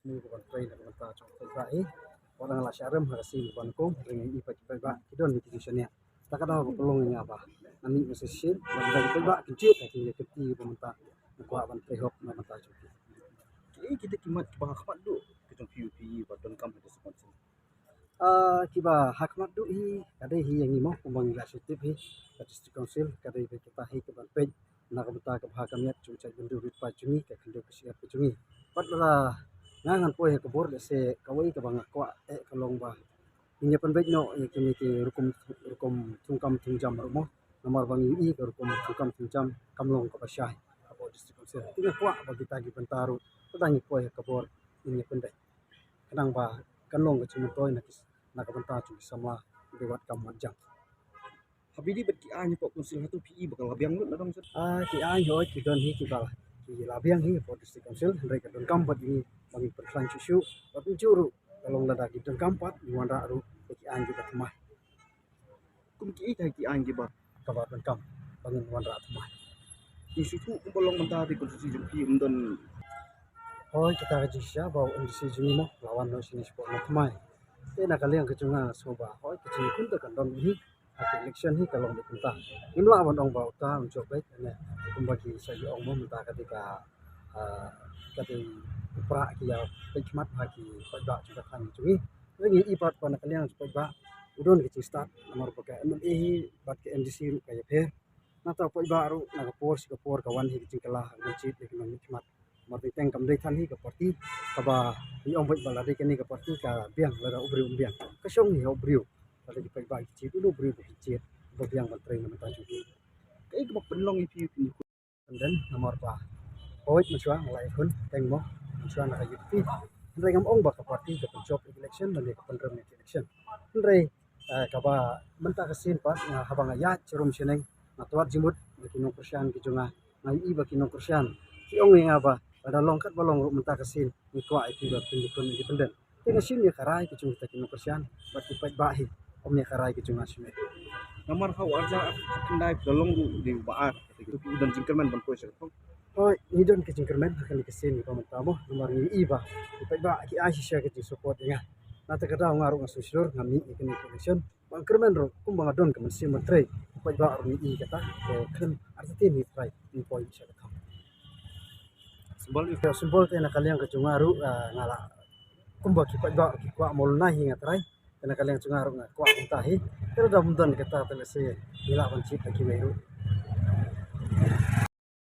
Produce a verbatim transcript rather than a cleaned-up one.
Ni ka ban trei na ka bynta jong ka paidbah hi. Wat la nga la shah rem ha ka sien ka ban kong, hynrei ngi i pat ki paidbah ki don ki jingshaniah. Ta ka daw ba ka long ïa nga ba nga mih na shisien ba ki paidbah kin jied ha ki ïa ka kti ka bynta, nga kwah ban trei hok na ka bynta jong ki. Ki ei kita ki mat kiba ha khmat duh ka jong phi, phi ba donkam ha district council? Ah, kiba ha khmat duh hi ka dei hi ïa ngi mo, kumba ngi la shu tip hi, ka district council ka dei ba kita hi ka ban peit na ka bynta ka bha ka miat jong u jaitbynriew rit paid jong ngi, ka khyndew ka shyiap ka jong ngi. Bad lada nga ngan poi ha ka bor, lehse kawei kaba nga kwah eh ka long ba ngin ïa pynbeit noh ïa kine ki rukom, rukom thungkam thungjam ruh mo. Namar ba ngi i ka rukom thungkam thungjam kam long kaba shai hapoh district council. Te nga kwah ba kita ki bynta ruh lada ngi poi ha ka bor ngin ïa pynbeit, khnang ba kan long ka jingmyntoi na ki, na ka bynta jong ki samla bad wat kam mat jam. Haba ïadei bad ki aiñ hapoh council, hato phi i ba ka la biang lut na dong sha? Ah, ki aiñ hooid ki don hi kiba ki la biang hi hapoh district council, hynrei ka donkam bad ngi ba ngin pynkhlaiñ shuh shuh, bad mynjur ruh ka long lada ki donkam pat ngin wanrah ruh ïa ki aiñ kiba thymmai. Kum ki ei kita ki aiñ kiba, kaba donkam ba ngin wanrah thymmai? Ngi sngewthuh kumba long mynta te constituency jong phi ym don. Hooid, kita ka jingshisha ba u M D C jong ngi mo la wan noh shane shapoh na thymmai. Te na ka liang ka jong nga nga sngew ba hooid ka jingkyntu kan don hi ha ka election hi ka long beit kumta. Ngim lah ban ong ba uta un jop beit ne, kumba ki sa ïa ong mo mynta ka dei ka, ah, ka dei u prah ki ïa peit khmat ha ki paidbah jong ka thaiñ jong ngi. Hynrei ngi i pat ba na ka liang jong paidbah u don ka jingstad namar ba ka M L A hi bad ka M D C ruh ka ïapher. Nangta u paidbah ruh na ka por sha ka por ka wan hi ka jingkylla ha ka ban jied ïa ki nongmihkhmat. Namar teng teng kam dei than hi ka party kaba ngi ong beit ba la dei kane ka party ka biang lada u briew um biang. Ka shong hi ha u briew. Lada ki paidbah ki jied, uno u briew ba ki jied ba biang ban trei na ka bynta jong ki. Kaei kaba pynlong ïa phi, phi independent? Namar ba hooid mynshuwa nga la ïakhun teng mo, mynshuwa na ka U D P. Hynrei ngam ong ba ka party ka pynjop ïa ka election lane ka pynrem ïa ka election. Hynrei, eh, kaba mynta ka sien pat nga, haba nga ïaid sharum shaneng, nga twad jingmut na ki nongkyrshan ki jong nga, nga ïohi ba ki nongkyrshan ki ong ïa nga ba lada long katba long ruh mynta ka sien ngi kwah ïa phi ba phin ïakhun independent. Te nga shim ïa ka rai ka jong kita ki nongkyrshan bad ki paidbah hi, ym ïa ka rai ka jong nga shuh. Namar ha u arhajar khyndai phi la long ruh u dei uba ar, te phi don jingkyrmen ban poi sha ka thong? Hooid, ngi don ka jingkyrmen ha kane ka sien kaba mynta mo, namar ngi ïohi ba ki paidbah ki ai shisha ka jingsupport ïa nga. Nangta ka daw nga ruh nga sngewshlur, nga mih ïa kane ka election. Ba nga kyrmen ruh kumba nga don ka mynsiem ban trei, u paidbah ruh ngi i kata, te khlem artatien ngi trai ngi poi sha ka thong. Symbol, te symbol te na ka liang ka jong nga ruh, ah, nga la, kumba ki paidbah ruh ki kwah mo lynai hi nga trai, te na ka liang jong nga ruh nga kwah kumta hi. Te lada ym don kata te lehse ngi lah ban jied da kiwei ruh.